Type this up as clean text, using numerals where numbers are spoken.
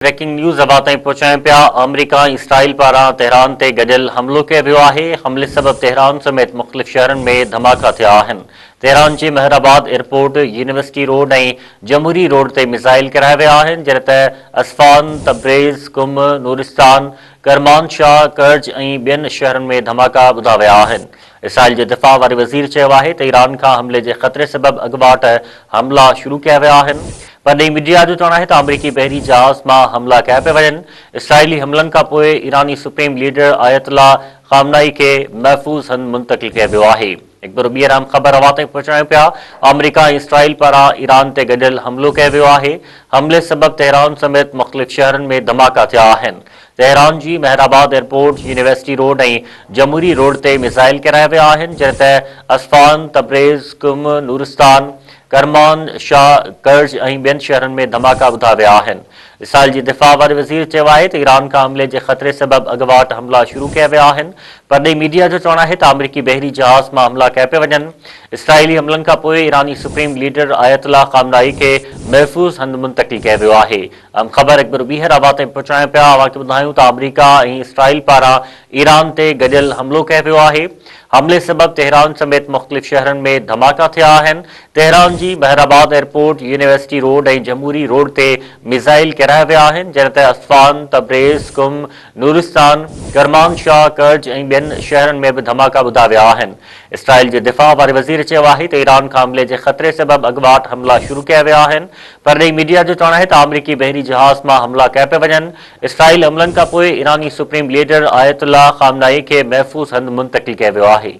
Breaking news اوهان تائين پهچايون پيا، آمريڪا ۽ اسرائيل پاران تهران تي گڏيل حملو ڪيو ويو آهي، حملي سبب تهران سميت مختلف شهرن ۾ ڌماڪا ٿيا آهن، تهران جي Mehrabad airport, university road ۽ Jomhouri road تي ميزائل ڪيرايا ويا آهن، جڏهن ته اصفهان، تبريز، قم، نورستان، ڪرمان شاهه، ڪرج ۽ ٻين شهرن ۾ ڌماڪا ٻڌا ويا آهن. اسرائيل جي دفاع واري وزير چيو آهي ته ايران کان حملي جي خطري سبب اڳواٽ حملا شروع ڪيا ويا آهن. پرڏيهي ميڊيا جو چوڻ آهي ته آمريڪي بحري جهاز مان حملا ڪيا پيا وڃن. اسرائيلي حملن کانپوء ايراني سپريم ليڊر آيت الله خامنائي کي محفوظ هنڌ منتقل ڪيو ويو آهي. هڪ ڀيرو ٻيهر اهم خبر اوهان تائين پهچايون پيا، آمريڪا ۽ اسرائيل پاران ايران تي گڏيل حملو ڪيو ويو آهي. حملي سبب تهران سميت مختلف شهرن ۾ ڌماڪا ٿيا آهن. تهران جي Mehrabad airport, university road ۽ Jomhouri road تي ميزائل ڪيرايا ويا آهن، جڏهن ته اصفهان، تبريز، قم، نورستان، ڪرمان شاهه، ڪرج ۽ ٻين شهرن ۾ ڌماڪا ٻڌا ويا آهن. اسرائيل جي دفاع واري وزير چيو آهي ته ايران کان حملي جي خطري سبب اڳواٽ حملا شروع ڪيا ويا آهن. پرڏيهي ميڊيا جو چوڻ آهي ته آمريڪي بحري جهاز مان حملا ڪيا پيا وڃن. اسرائيلي حملن کانپوء ايراني سپريم ليڊر آيت الله خامنائي کي محفوظ هنڌ منتقل ڪيو ويو آهي. اهم خبر هڪ ڀيرو ٻيهر اوهان تائين پهچايون پيا، اوهان کي ٻڌايون ته آمريڪا ۽ اسرائيل پاران ايران تي گڏيل حملو ڪيو ويو آهي، حملي سبب تهران سميت مختلف شهرن ۾ ڌماڪا ٿيا آهن، تهران جي Mehrabad airport, university road ۽ Jomhouri road تي ميزائل ڪيرايا ويا آهن، جڏهن ته اصفهان، تبريز، قم، نورستان، ڪرمان شاهه، ڪرج ۽ ٻين شهرن ۾ به ڌماڪا ٻڌا ويا آهن. اسرائيل جي دفاع واري وزير چيو آهي ته ايران کان حملي جي خطري سبب اڳواٽ حملا شروع ڪيا ويا آهن، پرڏيهي ميڊيا جو چوڻ آهي ته آمريڪي بحري جهاز مان حملا ڪيا پيا وڃن، اسرائيل حملن کانپوء ايراني سپريم ليڊر آيت الله خامنائي کي محفوظ هنڌ منتقل ڪيو ويو آهي.